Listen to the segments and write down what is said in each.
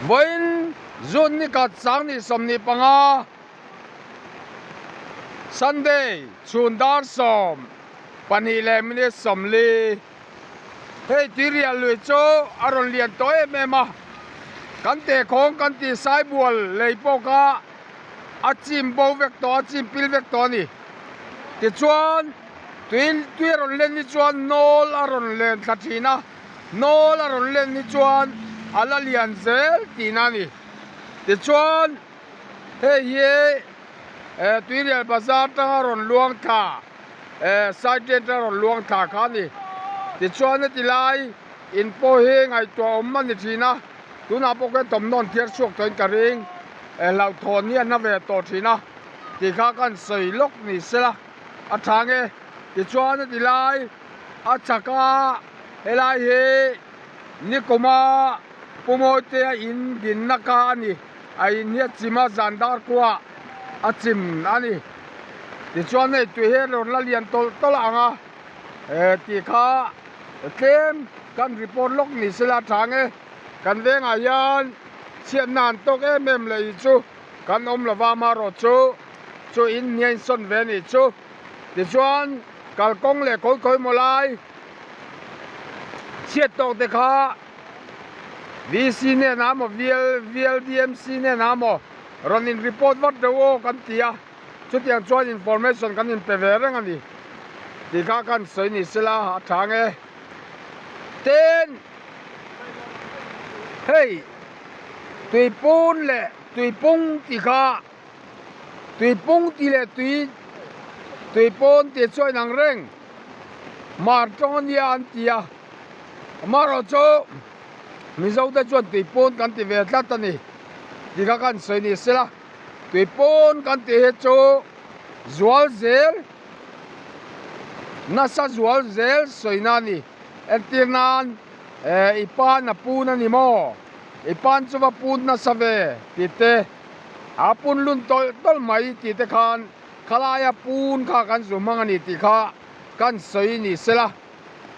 Vawiin June ni khat sang 25 Sunday chhun dar 12:40 hei tuirial lui chu a rawn lian tawh em em a, kan tehkhawng kan tih saibual lei pawh kha a chim bo vek tawh a chim pil vek tawh a ni. Tichuan tui tui a rawn len hi chuan nawl a rawn len thla thin a, nawl a rawn len hi chuan a la lian zel tihna a ni. Tichuan hei hi eh tuirial bazar tanga rawn luang thla eh side lane atanga rawn luang thla kha a ni. Tichuan heti lai in pawh hi ngaihtuah awm a ni thin a, tunah pawh khian thawmhnaw an thiar chhuak tawhin ka ring eh hlauhthawn hi a na ve tawh thin a. Tih kha kan sawi lawk ni sela a tha nge tichuan a ti lai a chak a helai hi nikuma Pu Mawitea in dinna ka a ni a in hi a chim a zan dar kuah a chim a ni tichuan hei tui hi a rawn la lian tawlh tawlh ang a eh tih kha tlem kan report lawk ni sela a tha nge kan vengah hian chhiatna an tawk em em leh hi chu. Kan awm lova amaherawh chu chu in hniain sawn ve anih chu. Tichuan kalkawng leh kawi kawi maw lai chhiat tawk te kha VC nen a maw VLDMC nen a maw rawn in report vat reuh aw kan ti a, chutiang chuan information kan in pe ve reng a ni tih kha kan sawi ni sela a tha ang e. Tin, hei. Tuipun leh tuipung tih kha tuipung tih leh tui tuipawn tih chu a inang reng mar tawng a nia an ti a amaherawh chu Mizo te chuan tuipawn kan ti ve tlat a ni tih kha kan sawi ni sela tuipawn kan tih hi chu zual zel nasa zual zel sawina a ni entir nan. Eh, i pan a pun a ni maw? I pan chu va pun nasa ve, ti te. A pun lun tawlh tawlh mai ti te khan khalaia pun kha kan zu hmang a ni tih kha kan sawi ni sela,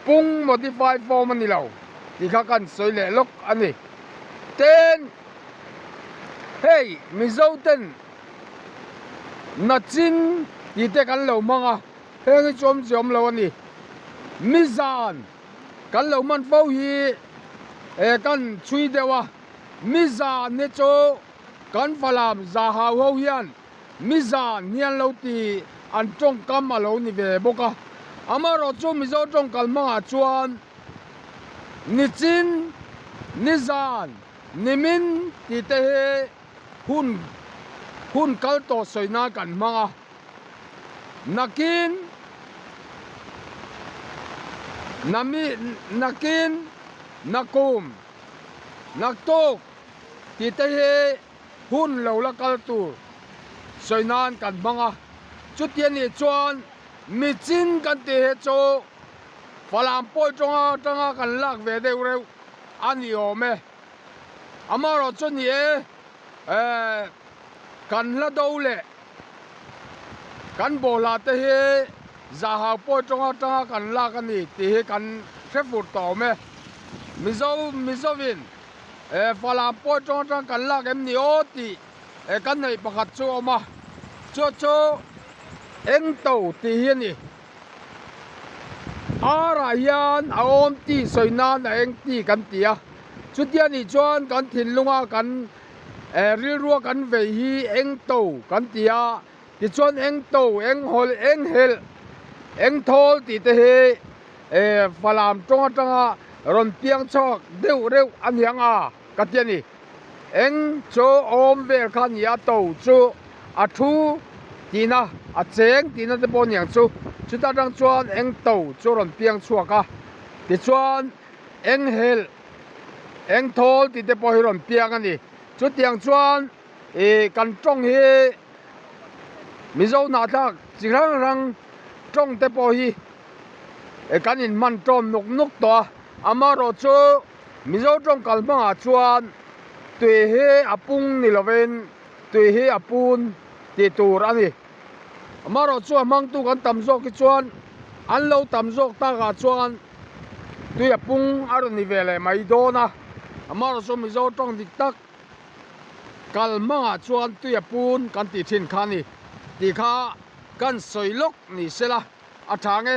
pung modify form a ni lo tih kha kan sawi leh lawk a ni. Tin, hei Mizo ten nachin ti te kan lo hmang a, heng hi chu awmzia awm lo a ni. Mizan. Kan lo man fo hi eh kan chhui deuh a, mizan hi chu kan Falam zahau ho hian mizan hi an lo ti an tawngkam a lo ni ve bawk a, amaherawh chu Mizo tawngkal hmangah chuan nichin, nizan, nimin tih te hi hun hun kal tawh sawi nan kan hmang a. Nakin nami nakin nakum naktuk tih te hi hun lo la kal tur sawi nan kan hmang a, chuti a nih chuan michin kan tih hi chu Falam pawi tawnga atanga kan lak ve deuh reuh a ni awm e. Amaherawh chu ni e eh kan hla do leh Kan bawhhla te hi zahau pawi tawng atanga kan lak a ni tih hi kan hre fur tawh awm e. Mizo Mizovin eh Falam pawi tawng atanga kan lak em ni aw tih eh kan neih pakhat chu a awm a, chu chu engto tih hi a ni. Ar ah hian a awm tih sawi nan a eng tih kan ti a, chutia nih chuan kan thinlunga kan Eh rilrua kan vei hi eng to kan ti a, tichuan eng to, eng hawlh, eng helh, eng thawl tih te hi eh Falam tawng atanga rawn piang chhuak deuh reuh a niang a ka ti a ni. Eng chu awm vel kha a ni a, to chu a thu tihna, a cheng tihna te pawh a niang chu. Chuta atang chuan eng to chu rawn piang chhuak a, tichuan eng helh, Eng thawl tih te pawh hi rawn piang a ni. Chutiang chuan ih kan tawng hi Mizo hnahthlak chi hrang hrang tawng te pawh hi kan inhman tawm nuk nuk tawh a. Amaherawh chu Mizo tawng kal hmangah chuan tui hi a pung ni lovin tui hi a pun tih tur a ni. Amaherawh chu a hmangtu kan tam zawk hi chuan an lo tam zawk takah chuan tui a pung a rawn ni ve leh mai dawn a, amaherawh chu Mizo tawng dik tak. Kal hmangah chuan tui a pun kan tih thin kha a ni tih kha kan sawi lawk ni sela a tha nge.